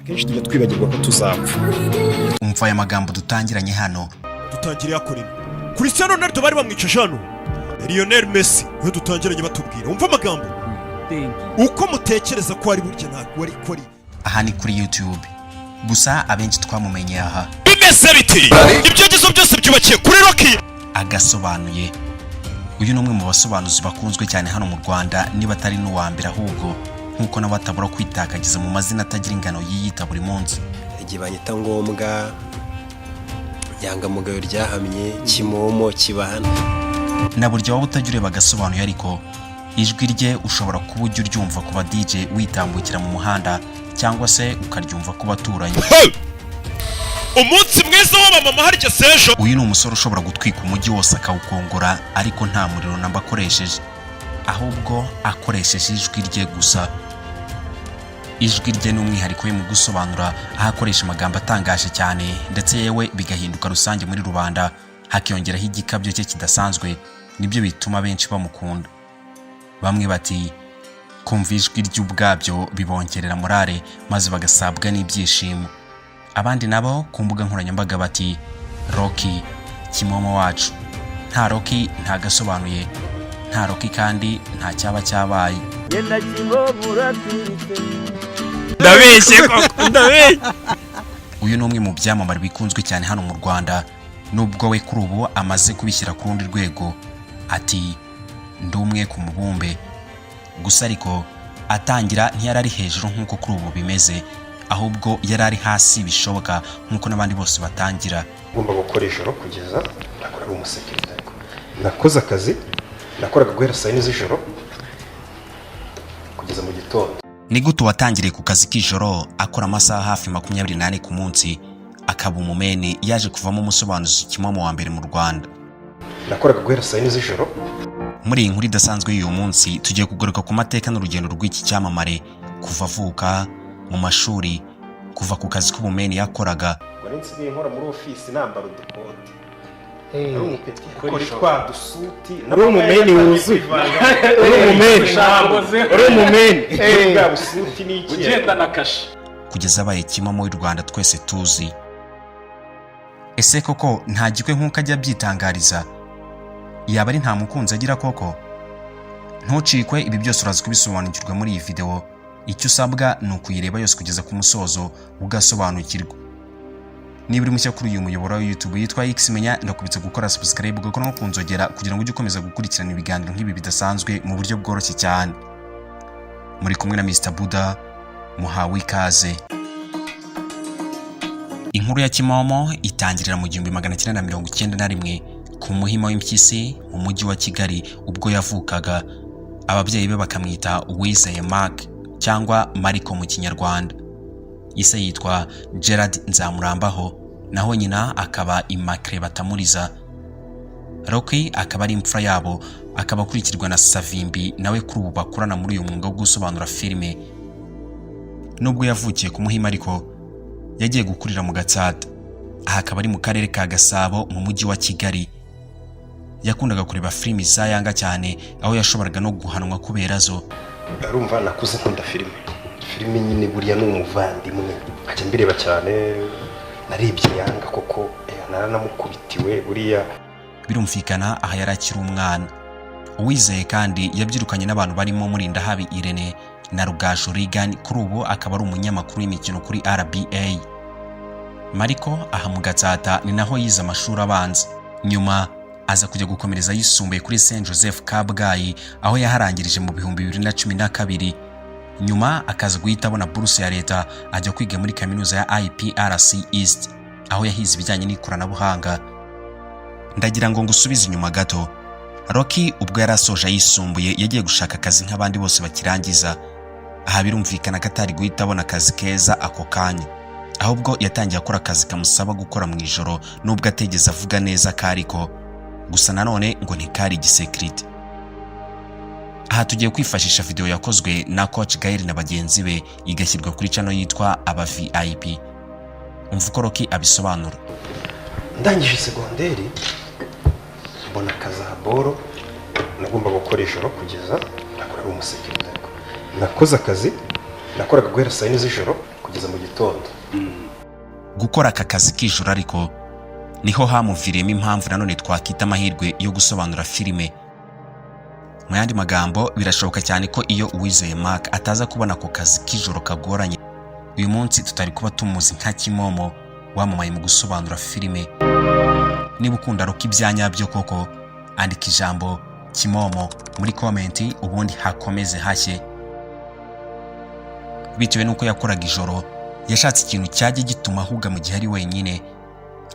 Akenshi tujya twibagirwa ko tuzapfa. Umva aya magambo dutangiranye hano. Dutangiriye akorera Cristiano Ronaldo, bari bamwicaje hano, Lionel Messi niwe dutangiranye batubwira. Umva amagambo, uko mutekereza ko ari, burya ntabwo ari ko ari. Aha ni kuri YouTube gusa, abenshi twamumenyeye aha. Bimeze biti ibyogezo byose byubakiye kuri Rocky. Agasobanuye, uyu ni umwe mu basobanuzi bakunzwe cyane hano mu Rwanda, niba atari n'uwa mbere ahubwo, nk'uko nawe atabura kwitakagiza mu mazina atagira ingano yiyita buri munsi. Igihe banyita ngombwa, inyangamugayo ryahamye, kimomo kibahana. Na buryo waba utajya ureba agasobanuye, ariko ijwi rye ushobora kuba ujya uryumva ku ba DJ witambukira mu muhanda, cyangwa se ukaryumva ku baturanyi. Umunsi mwiza w'abamama harya sejo. Uyu ni umusore ushobora gutwika umujyi wose akawukongora, ariko nta muriro namba akoresheje, ahubwo akoresheje ijwi rye gusa. Ijwi rye ni umwihariko we mu gusobanura, aho akoresha amagambo atangaje cyane, ndetse yewe bigahinduka rusange muri rubanda, hakiyongeraho igikabyo cye kidasanzwe. Nibyo bituma benshi bamukunda. Bamwe bati kumva ijwi rye ubwabyo bibongerera morale, maze bagasabwa n'ibyishimo. Abandi nabo ku mbuga nkoranyambaga bati: "Rocky Kimomo wacu, nta Rocky nta gasobanuye, nta Rocky kandi nta cyaba cyabaye." Genda Kimomo, uratwitse. Ndabeshye koko, ndabeshye. Uyu ni umwe mu byamamare bikunzwe cyane hano mu Rwanda, nubwo we kuri ubu amaze kubishyira ku rundi rwego, ati: "Ndi umwe ku mubumbe." Gusa ariko atangira ntiyari ari hejuru nk'uko kuri ubu bimeze, ahubwo yari ari hasi bishoboka nk'uko n'abandi bose batangira. Ugomba gukora ijoro kugeza, nakora ari umusekirite, ariko nakoze akazi nakoraga guhera saa 4 z'ijoro kugeza mu gitondo. Ni gute uwatangiriye ku kazi k'ijoro, akora amasaha hafi 24 ku munsi, akaba umumeni, yaje kuvamo umusobanuzi Kimomo wa mbere mu Rwanda? Nakoraga guhera saa 4 z'ijoro. Muri iyi nkuru idasanzwe y'uyu munsi, tugiye kugaruka ku mateka n'urugendo rw'iki cyamamare, kuva avuka, mu mashuri, kuva ku kazi k'ubumeni yakoraga. Ubwo nsigaye nkora muri ofisi nambara udukote, ari umupeti ukora twa dusuti. Uri umumeni wuzuye, uri umumeni, uri umumeni. Bwa busuti n'iki. Ugenda na kashe. Kugeza abaye Kimomo w'u Rwanda twese tuzi. Ese koko nta gikwe nk'uko ajya abyitangariza? Yaba ari nta mukunzi agira koko? Ntucikwe, ibi byose uraza kubisobanukirwa muri iyi videwo. Icyo usabwa ni ukuyireba yose kugeza ku musozo, ugasobanukirwa. Niba uri mushya kuri uyu muyoboro wa YouTube yitwa X Menya, ndakubitsa gukora subscribe, ugakora no kunzogera, kugira ngo ujye ukomeza gukurikirana ibiganiro nk'ibi bidasanzwe mu buryo bworoshye cyane. Muri kumwe na Mr Buda, muhawe ikaze. Inkuru ya Kimomo itangirira mu 1991 ku Muhima w'Impyisi mu Mujyi wa Kigali, ubwo yavukaga, ababyeyi be bakamwita Uwizeye Mark, cyangwa Mariko mu Kinyarwanda. Ise yitwa Gerard Nzamurambaho, naho nyina akaba Immaculée Batamuriza. Rocky akaba ari imfura yabo, akaba akurikirwa na Savimbi, nawe kuri ubu bakorana muri uyu mwuga wo gusobanura filime. Nubwo yavukiye ku Muhima, ariko yagiye gukurira mu Gatsata, aha akaba ari mu Karere ka Gasabo mu Mujyi wa Kigali. Yakundaga kureba filimi za Yanga cyane, aho yashoboraga no guhanwa kubera zo. Urumva, nakuze nkunda filime. Filime nyine buriya ni umuvandimwe, nkajya mbireba cyane. Narebye Yanga koko, naranamukubitiwe buriya. Birumvikana, aha yari akiri umwana. Uwizeye kandi yabyirukanye n'abantu barimo Murindahabi Irene na Rugaju Regan, kuri ubu akaba ari umunyamakuru w'imikino kuri RBA. Mariko aha mu Gatsata ni naho yize amashuri abanza, nyuma aza kujya gukomereza ayisumbuye kuri Saint Joseph Kabgayi, aho yaharangirije mu 2012. Nyuma akaza guhita abona buruse ya leta, ajya kwiga muri kaminuza ya IPRC East, aho yahize ibijyanye n'ikoranabuhanga. Ndagira ngo ngusubize inyuma gato. Rocky ubwo yari asoje ayisumbuye, yagiye gushaka akazi nk'abandi bose bakirangiza. Aha birumvikana ko atari guhita abona akazi keza ako kanya, ahubwo yatangiye akora akazi kamusaba gukora mu ijoro, nubwo atigeze avuga neza ko ariko gusa nanone ngo ntikari igisekirite. Aha tugiye kwifashisha video yakozwe na Coach Gael na bagenzi be, igashyirwa kuri channel yitwa Aba VIP. Umva uko Rocky abisobanura. Ndangije segonderi, mbona akazi aha boro nagomba gukora ijoro kugeza, nakora ari umusekirite, ariko nakoze akazi nakoraga guhera saa 4 z'ijoro kugeza mu gitondo. Kugeza mu gitondo. Gukora aka kazi k'ijoro ariko niho hamuviriyemo impamvu nanone twakita amahirwe yo gusobanura filime. Mu yandi magambo, birashoboka cyane ko iyo Uwizeye Mark ataza kubona ako kazi k'ijoro kagoranye, uyu munsi tutari kuba tumuzi nka Kimomo wamamaye mu gusobanura filime. Niba ukunda Rocky ibyanyabyo koko, andika ijambo "Kimomo" muri comment, ubundi hakomeze hashye. Bitewe n'uko yakoraga ijoro, yashatse ikintu cyajya gituma ahuga mu gihe ari wenyine.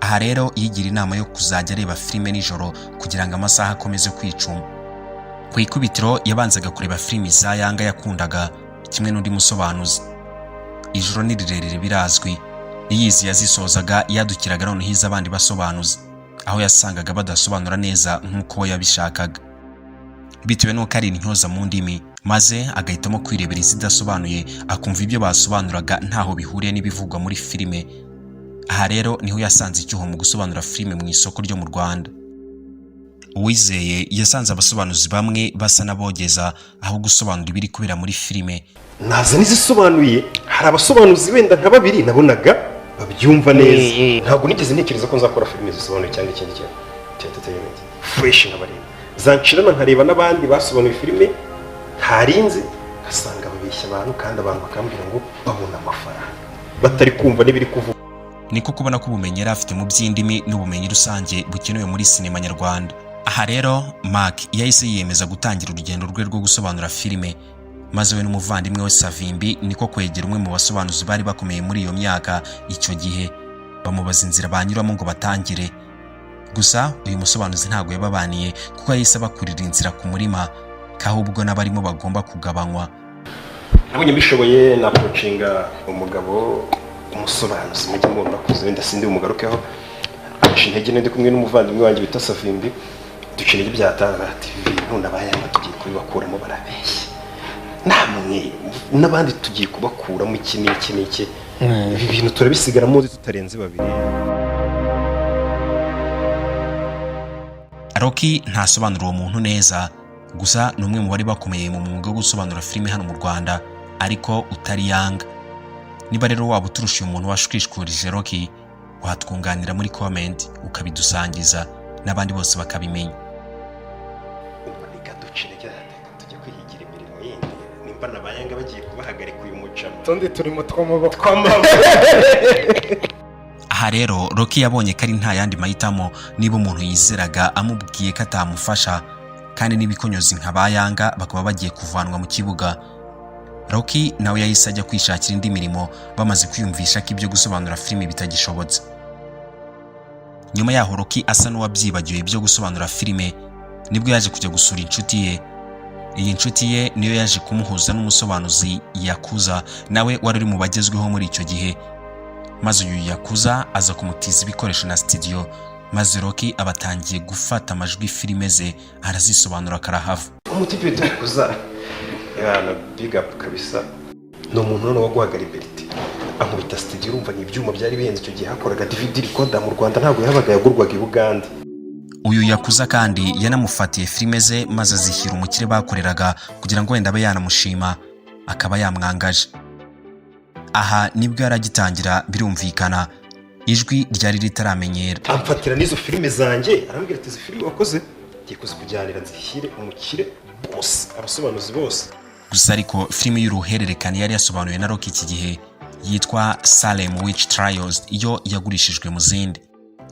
Aha rero yigira inama yo kuzajya areba filime nijoro kugira ngo amasaha akomeze kwicuma. Ku ikubitiro yabanzaga kureba filimi za Yanga yakundaga kimwe n'undi musobanuzi. Ijoro ni rirerire birazwi. Niyizi yazisozaga, yadukiraga noneho iz'abandi basobanuzi, aho yasangaga badasobanura neza nk'uko we yabishakaga, bitewe n'uko ari intyoza mu ndimi, maze agahitamo kwirebera izidasobanuye, akumva ibyo basobanuraga ntaho bihuriye n'ibivugwa muri filime. Aha rero niho yasanze icyuho mu gusobanura filime mu isoko ryo mu Rwanda. Uwizeye yasanze abasobanuzi bamwe basa n'abogeza aho gusobanura ibiri kubera muri filime. Naza n'izisobanuye, hari abasobanuzi wenda nka babiri nabonaga babyumva neza. Ntabwo nigeze ntekereza ko nzakora filime zisobanuye cyangwa ikindi kintu cya entertainment fresh, nkabareba zanshirana, nkareba n'abandi basobanuye filime ntarinzi, ngasanga babeshya abantu, kandi abantu bakambwira ngo babona amafaranga batari kumva n'ibiri kuvuga. Niko kubona ko ubumenyi yari afite mu by'indimi n'ubumenyi rusange bukenewe muri sinema nyarwanda. Aha rero Mark yahise yiyemeza gutangira urugendo rwe rwo gusobanura filime, maze we n'umuvandimwe we Savimbi niko kwegera umwe mu basobanuzi bari bakomeye muri iyo myaka icyo gihe, bamubaza inzira banyuramo ngo batangire. Gusa uyu musobanuzi ntabwo yababaniye, kuko yahise abakurira inzira ku murima, ko ahubwo n'abarimo bagomba kugabanywa. Nabonye mbishoboye, naapproachinga umugabo umusobanuzi mujye mubona akuze, wenda sindi bumugarukeho, aca intege. Ndi kumwe n'umuvandimwe wanjye bita Savimbi, duca intege byatanga ati: "Ibintu n'abayanga tugiye kubibakuramo, barabeshya namwe n'abandi tugiye kubakuramo iki n'iki n'iki, ibi bintu turabisigaramo tutarenze babiri." Rocky ntasobanura uwo muntu neza, gusa ni umwe mu bari bakomeye mu mwuga wo gusobanura filime hano mu Rwanda, ariko utari Yanga. Niba rero waba uturusha uyu muntu washwishwurije Rocky, watwunganira muri comment, ukabidusangiza n'abandi bose bakabimenya. Umva, reka duca intege, reka tujye kwihigira imirimo yindi, nimba n'abayanga bagiye kubahagarika uyu mucamo. Utundi turimo tw'amaboko. Aha rero Rocky yabonye ko ari nta yandi mahitamo, niba umuntu yizeraga amubwiye ko atamufasha, kandi n'ibikonyozi nka ba Yanga bakaba bagiye kuvanwa mu kibuga. Rocky nawe yahise ajya kwishakira indi mirimo, bamaze kwiyumvisha ko ibyo gusobanura filime bitagishobotse. Nyuma yaho Rocky asa n'uwabyibagiwe ibyo gusobanura filime, nibwo yaje kujya gusura inshuti ye. Iyi nshuti ye niyo yaje kumuhuza n'umusobanuzi Yakuza, nawe wari uri mu bagezweho muri icyo gihe, maze uyu Yakuza aza kumutiza ibikoresho na studio, maze Rocky aba atangiye gufata amajwi filime ze arazisobanura karahava. Umutipe bita Yakuza yana, big up kabisa, ni umuntu noneho waguhaga liberté, ankubita studio. Urumva ni ibyuma byari bihenze icyo gihe, hakoraga DVD recorder mu Rwanda ntabwo yabaga, yagurwaga i Bugande. Uyu Yakuza kandi yanamufatiye filime ze, maze azishyira umukire bakoreraga kugira ngo wenda abe yanamushima akaba yamwangaje. Aha nibwo yari agitangira, birumvikana ijwi ryari ritaramenyera. Amfatira n'izo filime zanjye, arambwira ati: "Izi filime wakoze ngiye kuzikujyanira nzishyire umukire bose, abasobanuzi bose." Gusa ariko filime y'uruhererekane yari yasobanuwe na Rocky iki gihe yitwa Salem Witch Trials iyo yagurishijwe mu zindi,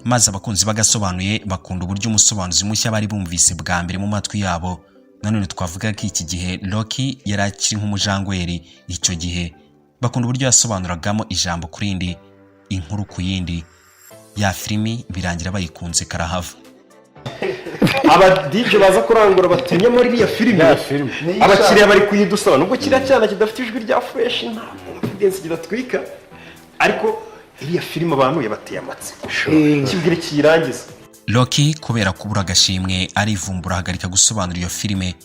maze abakunzi bagasobanuye bakunda uburyo umusobanuzi mushya bari bumvise bwa mbere mu matwi yabo. Nanone twavuga ko iki gihe Rocky yari akiri nk'umujangweri icyo gihe, bakunda uburyo yasobanuragamo ijambo ku rindi, inkuru ku yindi, ya filimi birangira bayikunze karahava. Aba DJ baza kurangura batinya muri iriya filime. Ya filime. Abakiriya bari kuyidusaba, nubwo kiriya cyana kidafite ijwi rya fresh, nta confidence, kidatwika, ariko iriya filime abantu yabateye amatsiko, kibwire kiyirangiza. Rocky kubera kubura agashimwe arivumbura, ahagarika gusobanura iyo filime.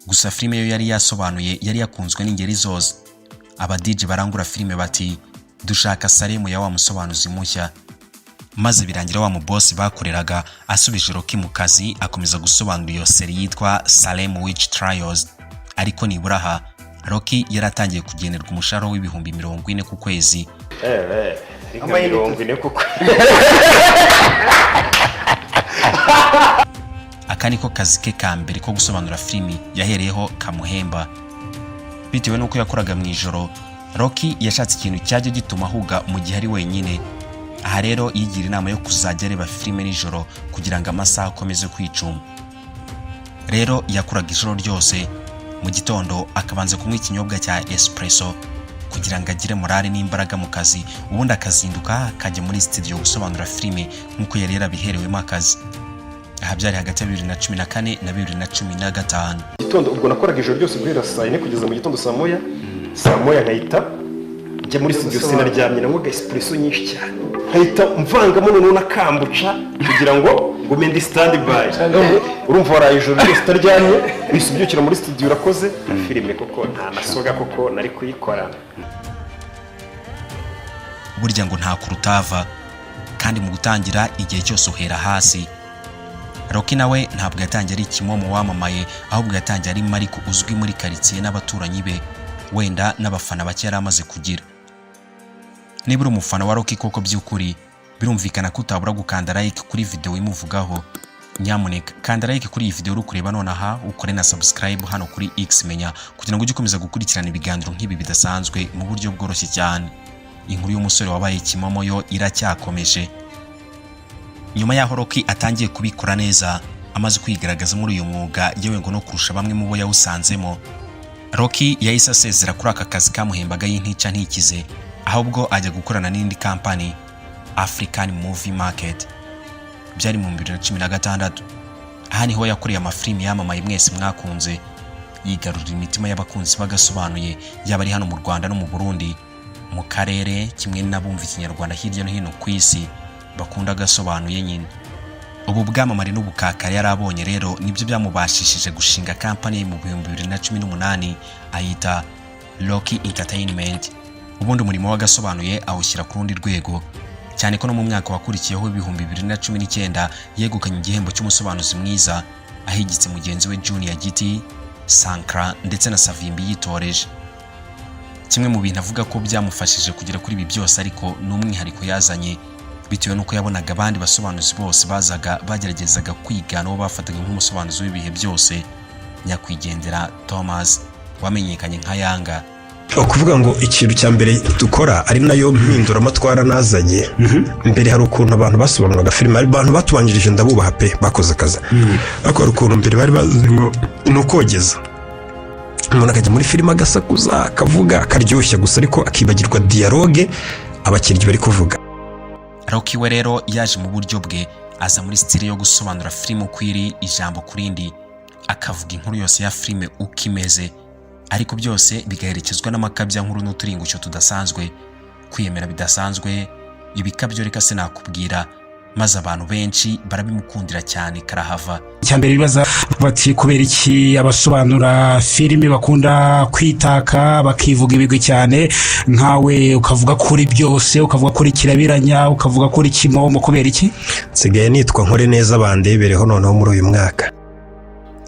Gusa filime yo yari yasobanuye yari yakunzwe n'ingeri zose. Aba DJ barangura filime bati: "Dushaka Salemu ya wa musobanuzi mushya." Maze birangira wa mubosi bakoreraga asubije Rocky mu kazi, akomeza gusobanura iyo série yitwa Salem Witch Trials, ariko nibura aha Rocky yari atangiye kugenerwa umushahara w'40,000 ku kwezi. Ari nka 40 kuko. Aka niko kazi ke ka mbere ko gusobanura filimi yahereyeho kamuhemba. Bitewe n'uko yakoraga mu ijoro, Rocky yashatse ikintu cyajya gituma ahuga mu gihe ari wenyine. Aha rero yigira inama yo kuzajya areba filime nijoro kugira ngo amasaha akomeze kwicuma. Rero yakoraga ijoro ryose, mu gitondo akabanza kunywa ikinyobwa cya espresso kugira ngo agire morale n'imbaraga mu kazi, ubundi akazinduka akajya muri studio gusobanura filime nk'uko yari yarabiherewemo akazi. Aha byari hagati ya 2014 na 2015. Gitondo ubwo nakoraga ijoro ryose guhera saa 4 kugeza mu gitondo saa 1, saa 1 nkahita njya muri studio. Sinaryamye, nanywaga espresso nyinshi cyane, nkahita mvangamo noneho na kombucha kugira ngo ngume ndi stand by. Urumva waraye ijoro ryose utaryamye, wihise ubyukira muri studio urakoze na filime, koko nta nasoga koko nari kuyikora. Burya ngo nta kurutava, kandi mu gutangira igihe cyose uhera hasi. Rocky nawe ntabwo yatangiye ari kimomo wamamaye, ahubwo yatangiye ari Mariko uzwi muri karitsiye n'abaturanyi be, wenda n'abafana bake yari amaze kugira. Niba uri umufana wa Rocky koko by'ukuri, birumvikana ko utabura gukanda like kuri video imuvugaho. Nyamuneka kanda like kuri iyi video uri kureba nonaha, ukore na subscribe hano kuri X Menya kugira ngo ujye ukomeza gukurikirana ibiganiro nk'ibi bidasanzwe mu buryo bworoshye cyane. Inkuru y'umusore wabaye kimomo yo iracyakomeje. Nyuma y'aho Rocky atangiye kubikora neza, amaze kwigaragaza muri uyu mwuga, yewe ngo no kurusha bamwe mu bo yawusanzemo, Rocky yahise asezera kuri aka kazi kamuhembaga y'intica ntikize, ahubwo ajya gukorana n'indi kampani, African Movie Market. Byari mu 2016. Aha niho yakoreye amafilimi yamamaye mwese mwakunze, yigarurira imitima y'abakunzi bagasobanuye, yaba ari hano mu Rwanda no mu Burundi, mu karere kimwe n'abumva Ikinyarwanda hirya no hino ku isi bakunda agasobanuye nyine. Ubu bwamamare n'ubukakari yari abonye rero nibyo byamubashishije gushinga kampani mu 2018, ayita Rocky Entertainment, ubundi umurimo w'agasobanuye awushyira ku rundi rwego, cyane ko no mu mwaka wakurikiyeho 2019 yegukanye igihembo cy'umusobanuzi mwiza, ahigitse mugenzi we Junior Giti, Sankara ndetse na Savimbi yitoreje. Kimwe mu bintu avuga ko byamufashije kugera kuri ibi byose ariko ni umwihariko yazanye, bitewe n'uko yabonaga abandi basobanuzi bose bazaga bageragezaga kwigana uwo bafataga nk'umusobanuzi w'ibihe byose, nyakwigendera Thomas wamenyekanye nka Yanga. Ukuvuga ngo ikintu cya mbere dukora, ari nayo mpinduramatwara nazanye, mbere hari ukuntu abantu basobanuraga filime, hari abantu batubanjirije, ndabubaha pe, bakoze akazi, ariko hari ukuntu mbere bari bazi ngo ni ukogeza, umuntu akajya muri filime agasakuza, akavuga, akaryoshya gusa, ariko akibagirwa dialogue abakinnyi bari kuvuga. Rocky we rero yaje mu buryo bwe, aza muri style yo gusobanura filime uko iri, ijambo ku rindi, akavuga inkuru yose ya filime uko imeze, ariko byose bigaherekezwa n'amakabyankuru n'uturingushyo tudasanzwe, kwiyemera bidasanzwe, ibikabyo reka sinakubwira, maze abantu benshi barabimukundira cyane karahava. Icya mbere bibaza bati: kubera iki abasobanura filime bakunda kwitaka, bakivuga ibigwi cyane, nkawe ukavuga kuri byose, ukavuga kuri kirabiranya, ukavuga kuri kimomo, kubera iki? Nsigaye nitwa nkore neza bandebereho noneho muri uyu mwaka.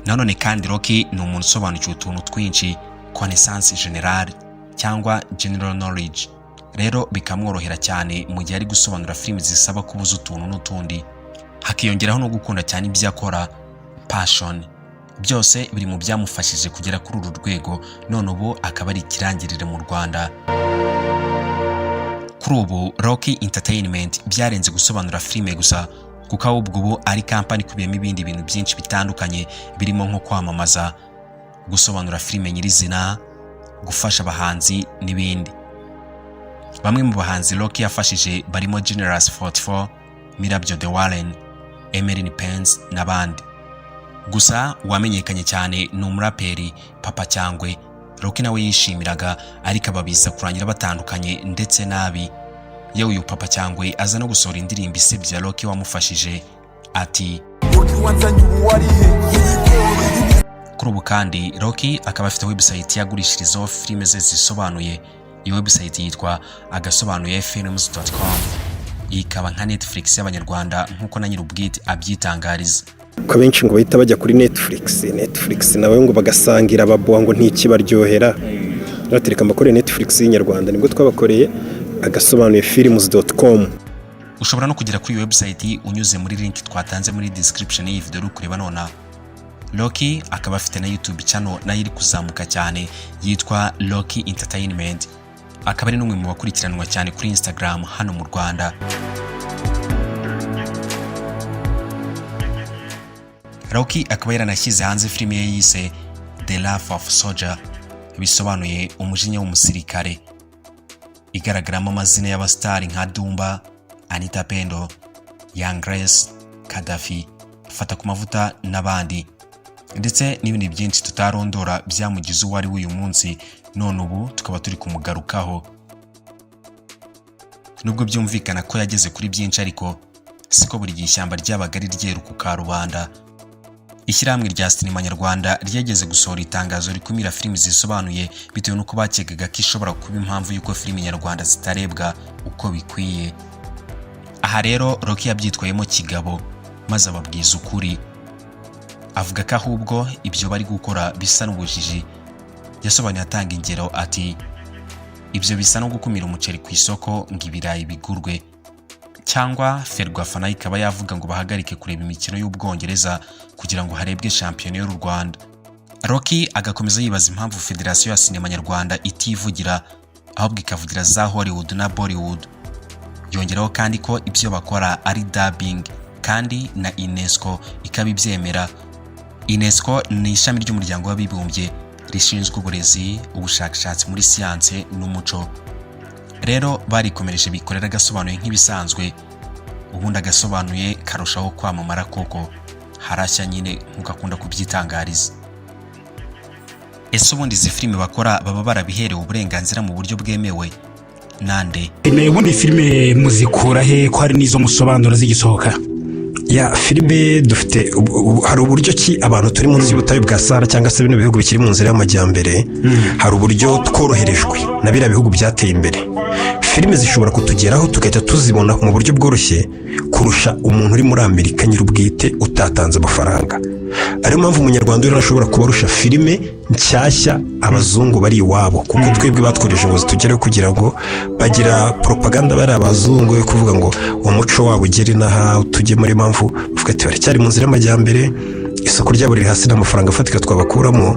Nanone kandi Rocky ni umuntu usobanukiwe utuntu twinshi, connaissance générale cyangwa general knowledge, rero bikamworohera cyane mu gihe ari gusobanura filimi zisaba kubuza utuntu n'utundi, hakiyongeraho no gukunda cyane ibyo akora, passion. Byose biri mu byamufashije kugera kuri uru rwego, none ubu akaba ari ikirangirire mu Rwanda. Kuri ubu Rocky Entertainment byarenze gusobanura filime gusa, kuko ahubwo ubu ari kampani ikubiyemo ibindi bintu byinshi bitandukanye, birimo nko kwamamaza, gusobanura filime nyirizina, gufasha abahanzi n'ibindi. Bamwe mu bahanzi Rocky yafashije barimo Generous 44, Mirabyo The Warren, Emeline Pence n'abandi. Gusa uwamenyekanye cyane ni umuraperi Papa Cyangwe, Rocky nawe yishimiraga, ariko ababiza kurangira batandukanye ndetse nabi. Yewe, uyu Papa Cyangwe aza no gusohora indirimbo isebya Rocky wamufashije, ati: Kuri ubu kandi Rocky akaba afite website yagurishirizaho filime ze zisobanuye. Iyo website yitwa agasobanuyefilms.com, ikaba nka Netflix y'Abanyarwanda nk'uko na nyir'ubwite abyitangariza. Ko abenshi ngo bahita bajya kuri Netflix, Netflix nawe ngo bagasangira ababowa ngo ntikibaryohera. Batereka amakoreye Netflix y'inyarwanda, nibwo twabakoreye agasobanuye films.com. Ushobora no kugera kuri iyi website unyuze muri link twatanze muri description y'iyi video uri kureba nonaha. Rocky akaba afite na YouTube channel nayo iri kuzamuka cyane yitwa Rocky Entertainment, akaba ari n'umwe mu bakurikiranwa cyane kuri Instagram hano mu Rwanda. Rocky akaba yaranashyize hanze filime ye yise The Wrath of Soldier, bisobanuye umujinya w'umusirikare, igaragaramo amazina y'abasitari nka Dumba, Anita Pendo, Young Grace, Kadafi, Fata ku mavuta n'abandi, ndetse n'ibindi byinshi tutarondora byamugize uwo ari we uyu munsi. None ubu tukaba turi kumugarukaho. Nubwo byumvikana ko yageze kuri byinshi, ariko siko buri gihe ishyamba ryabaga ari ryeru ku karubanda. Ishyirahamwe rya sinema nyarwanda ryageze gusohora itangazo rikumira filimi zisobanuye, bitewe n'uko bakekaga ko ishobora kuba impamvu y'uko filimi nyarwanda zitarebwa uko bikwiye. Aha rero Rocky yabyitwayemo kigabo, maze ababwiza ukuri, avuga ko ahubwo ibyo bari gukora bisa n'ubujiji. Yasobanuye atanga ingero ati: "Ibyo bisa no gukumira umuceri ku isoko ngo ibirayi bigurwe, cyangwa Ferwafa nayo ikaba yavuga ngo bahagarike kureba imikino y'Ubwongereza kugira ngo harebwe shampiyona y'u Rwanda." Rocky agakomeza yibaza impamvu Federasiyo ya Sinema Nyarwanda itivugira, ahubwo ikavugira za Hollywood na Bollywood. Yongeraho kandi ko ibyo bakora ari dubbing, kandi na UNESCO ikaba ibyemera. UNESCO ni ishami ry'Umuryango w'Abibumbye rishinzwe uburezi, ubushakashatsi muri siyanse n'umuco. Rero barikomereje bikorera agasobanuye nk'ibisanzwe, ubundi agasobanuye karushaho kwamamara koko harashya nyine, nk'uko akunda kubyitangariza. Ese ubundi izi filime bakora baba barabiherewe uburenganzira mu buryo bwemewe nande? Filime, ubundi filime muzikura he, ko hari n'izo musobanura zigisohoka? Ya, filime dufite hari uburyo ki abantu turi munsi y'ubutayu bwa Sahara cyangwa se bino bihugu bikiri mu nzira y'amajyambere, hari uburyo tworoherejwe na biriya bihugu byateye imbere. Filime zishobora kutugeraho tugahita tuzibona mu buryo bworoshye kurusha umuntu uri muri Amerika nyir'ubwite utatanze amafaranga. Ariyo mpamvu umunyarwanda uri ashobora kuba arusha filime nshyashya abazungu bari iwabo, kuko twebwe batwohereje ngo zitugereho kugira ngo bagira propaganda bari abazungu yo kuvuga ngo umuco wabo ugere inaha tujye muri. Mpamvu bavuga ati baracyari mu nzira y'amajyambere, isoko ryabo riri hasi, n'amafaranga afatika twabakuramo,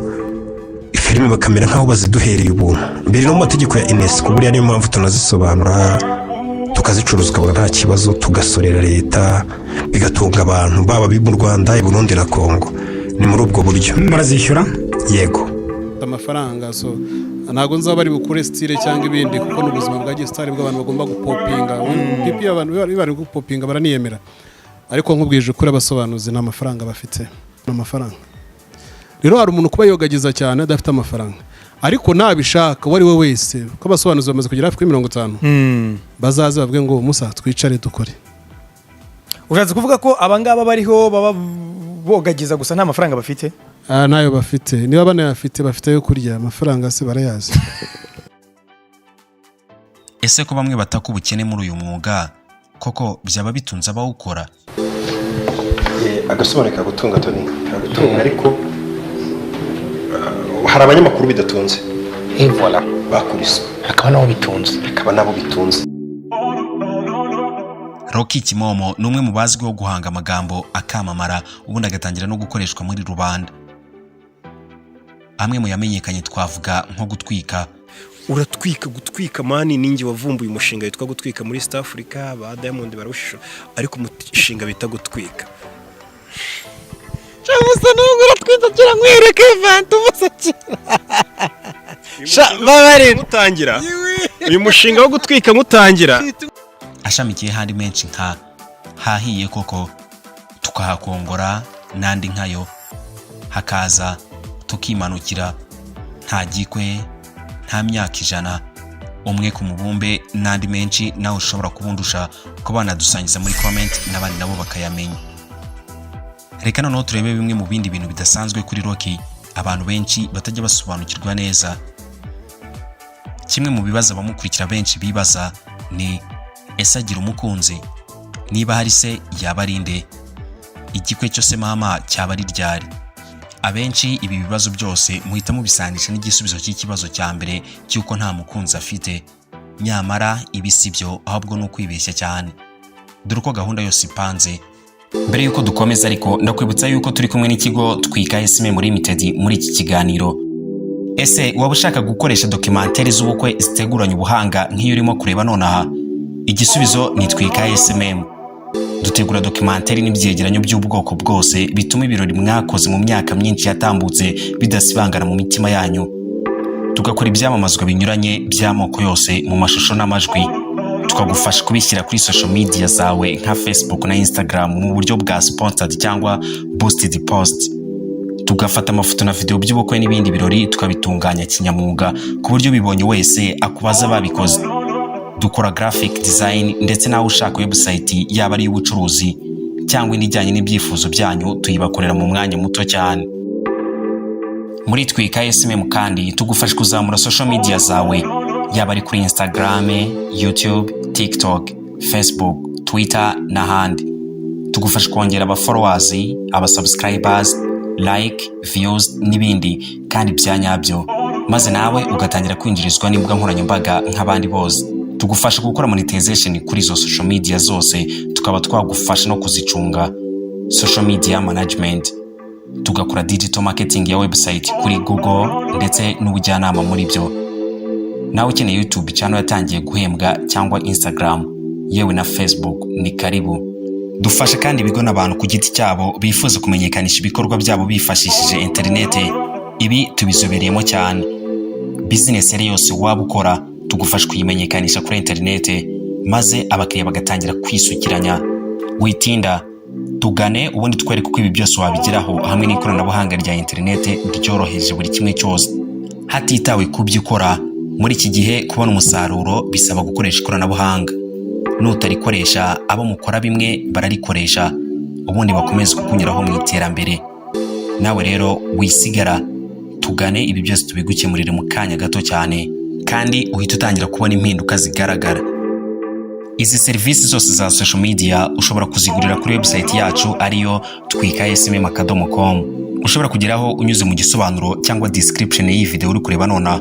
filime bakamera nk'aho baziduhereye ubuntu mbere no mu mategeko ya UNESCO. Buriya niyo mpamvu tunazisobanura, tukazicuruza, ukabona nta kibazo, tugasorera leta, bigatunga abantu baba mu Rwanda, i Burundi na Kongo. Ni muri ubwo buryo. Murazishyura? Yego. Amafaranga, so ntabwo nzaba bari bukure style cyangwa ibindi, kuko ni ubuzima bwa gisitari bw'abantu bagomba gupopinga. Pipi, abantu bari gupopinga baraniyemera, ariko nkubwije ukuri, abasobanuzi nta mafaranga bafite. Ni amafaranga rero, hari umuntu kuba yogagiza cyane adafite amafaranga, ariko nabishaka uwo ari we wese, kuko abasobanuzi bamaze kugera hafi kuri 50, bazaze bavuge ngo musa twicare dukore. Ushatse kuvuga ko abangaba bariho baba bogagiza gusa, nta mafaranga bafite? Ah, ntayo bafite. Niba banayafite, bafite ayo kurya, amafaranga se barayazi? Ese ko bamwe bataka ubukene muri uyu mwuga, koko byaba bitunze abawukora? Agasobanuro kagutunga, Toni, kagutunga, ariko hari abanyamakuru bidatunze. Et voilà. Bakubiswe. Hakaba n'aho bitunze. Hakaba n'abo bitunze. Rocky Kimomo ni umwe mu bazwiho guhanga amagambo akamamara, ubundi agatangira no gukoreshwa muri rubanda. Amwe mu yamenyekanye twavuga nko gutwika. Uratwika, gutwika man, ninjye wavumbuye umushinga witwa gutwika muri East Africa. Ba Diamond barawushisha, ariko umushinga bita gutwika. Musa, nubwo uratwita kira nkwereke vanta umusa sha babarira. Mutangira uyu mushinga wo gutwika, mutangira. Ashamikiye handi menshi nka hahiye koko, tukahakongora n'andi nkayo, hakaza tukimanukira, nta gikwe, nta myaka 100, umwe ku mubumbe n'andi menshi nawe ushobora kubundusha, ko banadusangiza muri comment n'abandi nabo bakayamenya. Reka noneho turebe bimwe mu bindi bintu bidasanzwe kuri Rocky abantu benshi batajya basobanukirwa neza. Kimwe mu bibazo abamukurikira benshi bibaza ni: ese agira umukunzi? Niba hari se, yaba ari nde? Igikwe cyo se mama cyaba ari ryari? Abenshi ibi bibazo byose muhita mubisanisha n'igisubizo cy'ikibazo cya mbere cy'uko nta mukunzi afite. Nyamara ibi si byo, ahubwo ni ukwibeshya cyane. Dore uko gahunda yose ipanze. Mbere y'uko dukomeza ariko, ndakwibutsa yuko turi kumwe n'ikigo Twika SMM Limited muri iki kiganiro. Ese waba ushaka gukoresha documentaire z'ubukwe ziteguranye ubuhanga nk'iyo urimo kureba nonaha? Igisubizo ni Twika SMM. Dutegura documentaire n'ibyegeranyo by'ubwoko bwose bituma ibirori mwakoze mu myaka myinshi yatambutse bidasibangana mu mitima yanyu. Tugakora ibyamamazwa binyuranye by'amoko yose mu mashusho n'amajwi, tukagufasha kubishyira kuri social media zawe nka Facebook na Instagram mu buryo bwa sponsored cyangwa boosted post. Tugafata amafoto na video by'ubukwe n'ibindi birori, tukabitunganya kinyamwuga ku buryo ubibonye wese akubaza babikoze. Dukora graphic design, ndetse nawe ushaka website, yaba ari iy'ubucuruzi cyangwa indi ijyanye n'ibyifuzo byanyu, tuyibakorera mu mwanya muto cyane. Muri Twika SMM kandi tugufasha kuzamura social media zawe, yaba ari kuri Instagram, YouTube, TikTok, Facebook, Twitter n'ahandi. Tugufasha kongera aba followers, aba subscribers, like, views n'ibindi kandi bya nyabyo, maze nawe ugatangira kwinjirizwa n'imbuga nkoranyambaga nk'abandi bose. Tugufasha gukora monetization kuri izo social media zose, tukaba twagufasha no kuzicunga, social media management. Tugakora digital marketing ya website kuri Google ndetse n'ubujyanama muri byo. Nawe ukeneye YouTube channel yatangiye guhembwa cyangwa Instagram, yewe na Facebook, ni karibu. Dufasha kandi ibigo n'abantu ku giti cyabo bifuza kumenyekanisha ibikorwa byabo bifashishije interinete. Ibi tubizobereyemo cyane. Bizinesi yari yose waba ukora, tugufasha kuyimenyekanisha kuri interinete, maze abakiriya bagatangira kwisukiranya. Witinda, tugane ubundi twereke uko ibi byose wabigeraho hamwe n'ikoranabuhanga rya interinete ryoroheje buri kimwe cyose. Hatitawe ku byo ukora, muri iki gihe kubona umusaruro bisaba gukoresha ikoranabuhanga. Nutarikoresha, abo mukora bimwe bararikoresha, ubundi bakomeze kukunyuraho mu iterambere. Nawe rero wisigara, tugane, ibi byose tubigukemurire mu kanya gato cyane, kandi uhita utangira kubona impinduka zigaragara. Izi serivisi zose za social media ushobora kuzigurira kuri website yacu, ariyo twikasmm.com, ushobora kugeraho unyuze mu gisobanuro cyangwa description y'iyi video uri kureba nonaha.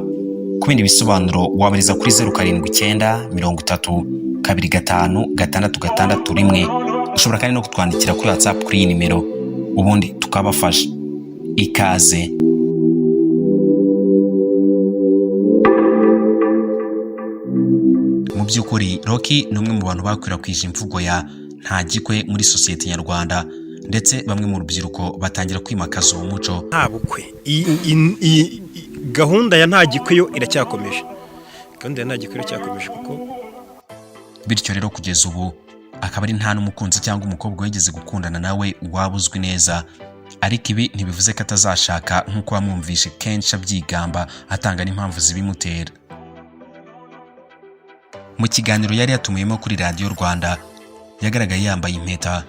Ku bindi bisobanuro wabariza kuri 0793025661. Ushobora kandi no kutwandikira kuri WhatsApp kuri iyi nimero, ubundi tukabafasha. Ikaze. Mu by'ukuri Rocky ni umwe mu bantu bakwirakwije imvugo ya "nta gikwe" muri sosiyete nyarwanda, ndetse bamwe mu rubyiruko batangira kwimakaza uwo muco. Nta bukwe. Gahunda ya nta gikwe yo iracyakomeje, gahunda ya nta gikwe iracyakomeje kuko Bityo rero kugeza ubu akaba ari nta n'umukunzi cyangwa umukobwa wigeze gukundana nawe waba uzwi neza. Ariko ibi ntibivuze ko atazashaka, nk'uko wamwumvishe kenshi abyigamba, atanga n'impamvu zibimutera. Mu kiganiro yari yatumiyemo kuri Radiyo Rwanda yagaragaye yambaye impeta.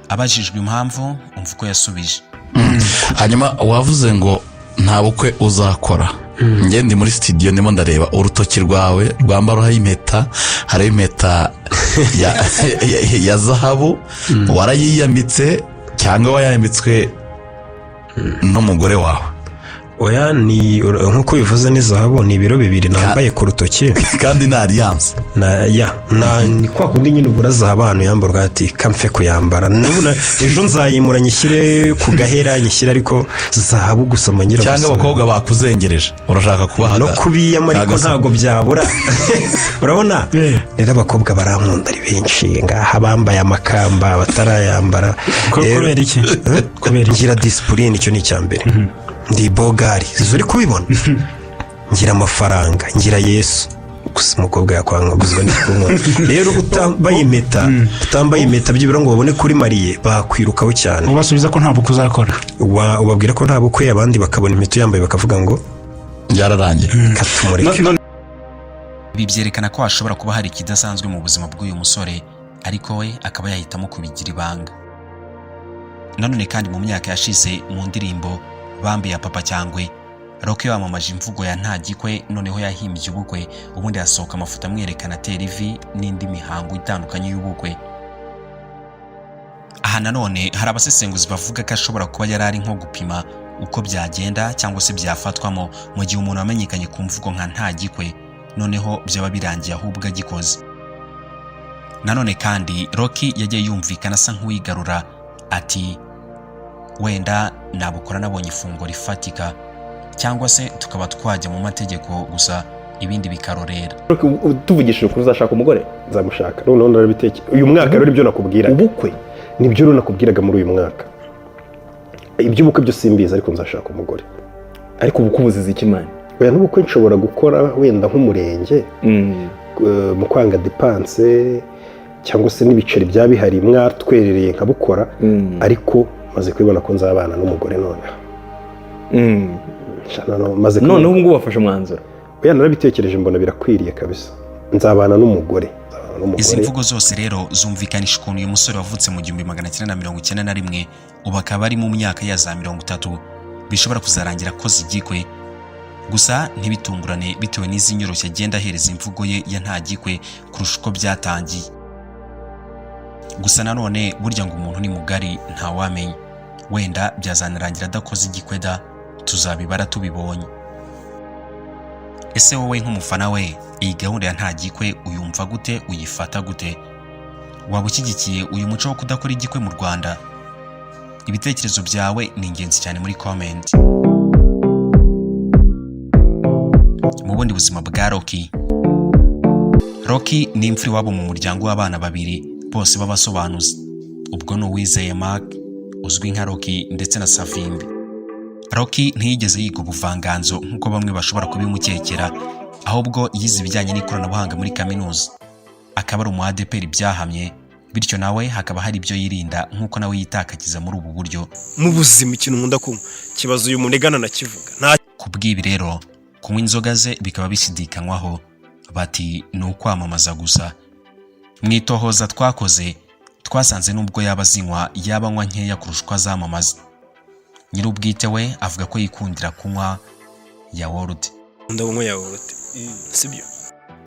Abajijwe impamvu, umva uko yasubije. Hanyuma wavuze ngo nta bukwe uzakora. Njye ndi muri studio, ndimo ndareba urutoki rwawe rwambaraho impeta. Hariho impeta ya zahabu. Warayiyambitse cyangwa wayambitswe n'umugore wawe? Oya, ni nk'uko bivuze, ni zahabu, ni ibiro 2 nambaye ku rutoki. Kandi ni alliance. Na ya na ni kwa kundi nyine ugura zahabu ahantu yambarwa, ati kamfe kuyambara. N'ubu ejo nzayimura nyishyire ku gahera nyishyire, ariko zahabu gusa ngira cyangwa gusa. Abakobwa bakuzengereje, urashaka kubaha No kubiyama, ariko ntabwo byabura, urabona rero abakobwa barankunda ari benshi ngaha, bambaye amakamba, batarayambara. Kubera iki? Kubera ngira discipline, icyo ni icya mbere. Ndi bogari, izo uri kubibona, ngira amafaranga, ngira Yesu. Gusa umukobwa yakwanga guzwa n'ikunkunda. Rero utambaye impeta, utambaye impeta byibura ngo babone kuri mariye, bakwirukaho cyane. Ubasubiza ko nta bukwe uzakora. Ubabwira ko nta bukwe, abandi bakabona impeta uyambaye bakavuga ngo byararangiye. Katumureke. Ibi byerekana ko hashobora kuba hari ikidasanzwe mu buzima bw'uyu musore, ariko we akaba yahitamo kubigira ibanga. Nanone kandi mu myaka yashize, mu ndirimbo "Bambi" ya Papa Cyangwe, Rocky yamamaje imvugo ya "nta gikwe". Noneho yahimbye ubukwe, ubundi hasohoka amafoto amwerekana atera ivi n'indi mihango itandukanye y'ubukwe. Aha nanone hari abasesenguzi bavuga ko ashobora kuba yari ari nko gupima Uko byagenda cyangwa se byafatwamo mu gihe umuntu wamenyekanye ku mvugo nka "nta gikwe", noneho byaba birangiye ahubwo agikoze. Nanone kandi Rocky yagiye yumvikana asa nk'uwigarura, ati: "Wenda nabukora nabonye ifunguro rifatika, cyangwa se tukaba twajya mu mategeko gusa, ibindi bikarorera." Tuvugishije ukuri, uzashaka umugore? Nzamushaka. Noneho narabiteke uyu mwaka rero, ibyo nakubwiraga. Ubukwe? Nibyo rero nakubwiraga muri uyu mwaka. Iby'ubukwe byo simbizi, ariko nzashaka umugore. Ariko ubukwe ubuzize iki, man? Oya, n'ubukwe nshobora gukora wenda nk'umurenge mu kwanga dépenses cyangwa se n'ibiceri byaba bihari mwatwerereye nkabukora, ariko maze kubibona ko nzabana n'umugore noneho. Noneho maze Noneho ubu ngubu wafashe umwanzuro? Oya, narabitekereje mbona birakwiriye kabisa, nzabana n'umugore, nzabana Izi n'umugore. mvugo zose rero zumvikanisha ukuntu uyu musore wavutse mu 1991, ubu akaba ari mu myaka ya za 30, bishobora kuzarangira akoze igikwe. Gusa ntibitungurane bitewe n'izi nyoroshyo agenda ahereza imvugo ye ya "nta gikwe" kurusha uko byatangiye. Gusa nanone burya ngo umuntu ni mugari, ntawamenya, wenda byazanarangira adakoze igikwe da, tuzabibara tubibonye. Ese wowe nk'umufana we, iyi gahunda ya "nta gikwe" uyumva gute, uyifata gute? Waba ushyigikiye uyu muco wo kudakora igikwe mu Rwanda? Ibitekerezo byawe ni ingenzi cyane muri comment. Mu bundi buzima bwa Rocky, Rocky ni imfura iwabo mu muryango w'abana babiri bose b'abasobanuzi. Ubwo ni Uwizeye Mark uzwi nka Rocky ndetse na Savimbi. Rocky ntiyigeze yiga ubuvanganzo nk'uko bamwe bashobora kubimukekera, ahubwo yize ibijyanye n'ikoranabuhanga muri kaminuza, akaba ari umu ADEPR byahamye. Bityo nawe hakaba hari ibyo yirinda nk'uko nawe yitakagiza muri ubu buryo. Mu buzima ikintu nkunda kunywa kibazo uyu munegana nakivuga nta Ku bw'ibi rero, kunywa inzoga ze bikaba bishidikanywaho, bati ni ukwamamaza gusa. Mu itohoza twakoze twasanze nubwo yaba azinywa, yaba anywa nkeya kurusha uko azamamaza. Nyir'ubwite we avuga ko yikundira kunywa yawurute. Nkunda kunywa yawurute, sibyo?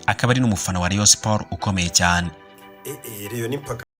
Akaba ari n'umufana wa Rayon Sport ukomeye cyane. Rayon ni mpaka.